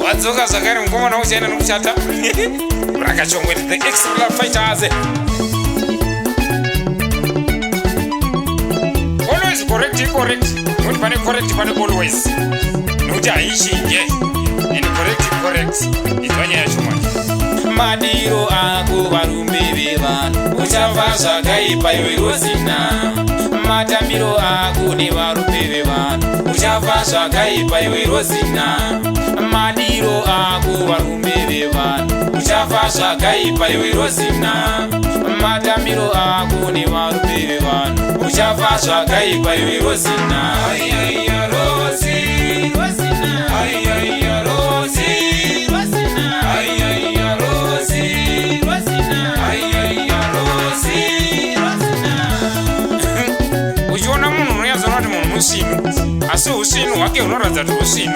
Wadzoka zvakare mukomana uchaenda nokuchata. Rakachongwe the extra fighters. Always correct, correct. Nokuti pane correct, pane always. Nokuti haichinje. And correct, correct. Inzwa nyaya yacho manje. Madiro ako varume vevanhu, uchafa zvakaipa iwe Rosina. Matambiro ako nevarume vevanhu, uchafa zvakaipa iwe Rosina. Madiro ako varume vevanhu, uchafa zvakaipa iwe Rosina. Matambiro ako nevarume vevanhu, uchafa zvakaipa iwe Rosina. Aiaiya Rosi, aiaiya Rosi, aiaiya Rosi, aiaiya Rosi. Uchiona munhu unonyatsoona kuti munhu musvinu, asi usvinu hwake hunoratidza kuti usvinu,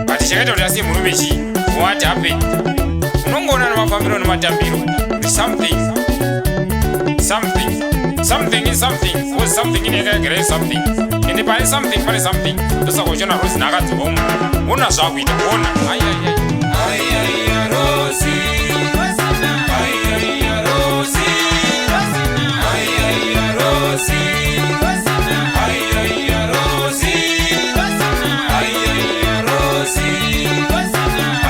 but chakaita kuti asiye murume chii? What happened? Unongoona nemafambiro nematambiro kuti something, something, something is something, was something ine yakagara something, ende pane something, pane something. Ndosaka uchiona Rosina akadzoka umu, ona zvakuita, ona. Aiaiai. Aiaiya Rosi, aiaiya Rosi, aiaiya Rosi, aiaiya Rosi, aiaiya Rosi,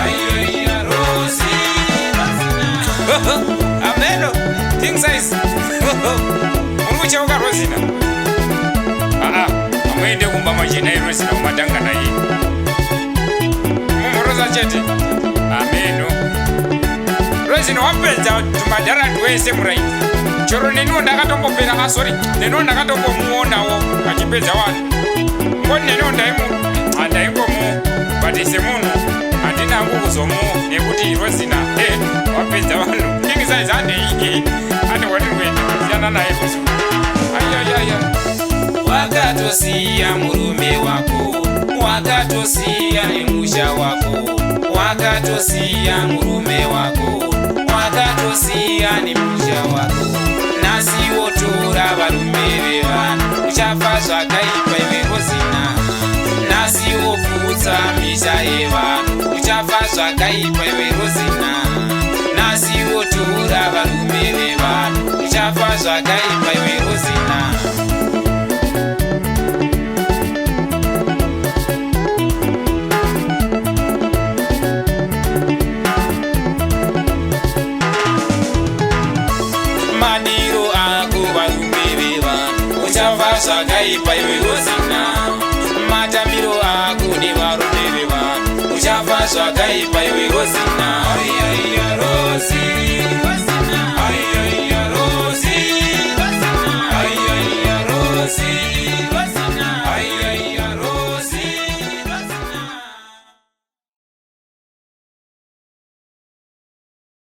aiaiya Rosi. Ameno king size uri kucheuka Rosina. Aa, amuende kumba manje nai Rosina umatanga naye mumhorosa chete. Ameno Rosina wapedza tumadhara twese muraini. Chero neniwo ndakatombopera. Ah, sorry, neniwo ndakatombomuonawo achipedza vanhu ngoni. Neniwo ndaimu handaingomu, but semunhu handina hangu kuzomu, nekuti Rosina wapedza vanhu. King size, handei, ane kwatiri kuenda, siyana naye Rosina. Ayayaya. Wakatosiya murume wako, wakatosiya nemusha wako, wakatosiya murume wako, wakatosiya nemusha wako. Nhasi wotora varume vevanhu, uchafa zvakaipa iwe Rosina. Nhasi woputsa misha yevanhu, uchafa zvakaipa iwe Rosina. Nhasi wotora varume vevanhu, uchafa zvakaipa iwe Rosina. Madiro ako varume vevanhu, uchafa zvakaipa iwe Rosina. Matambiro ako nevarume vevanhu, uchafa zvakaipa.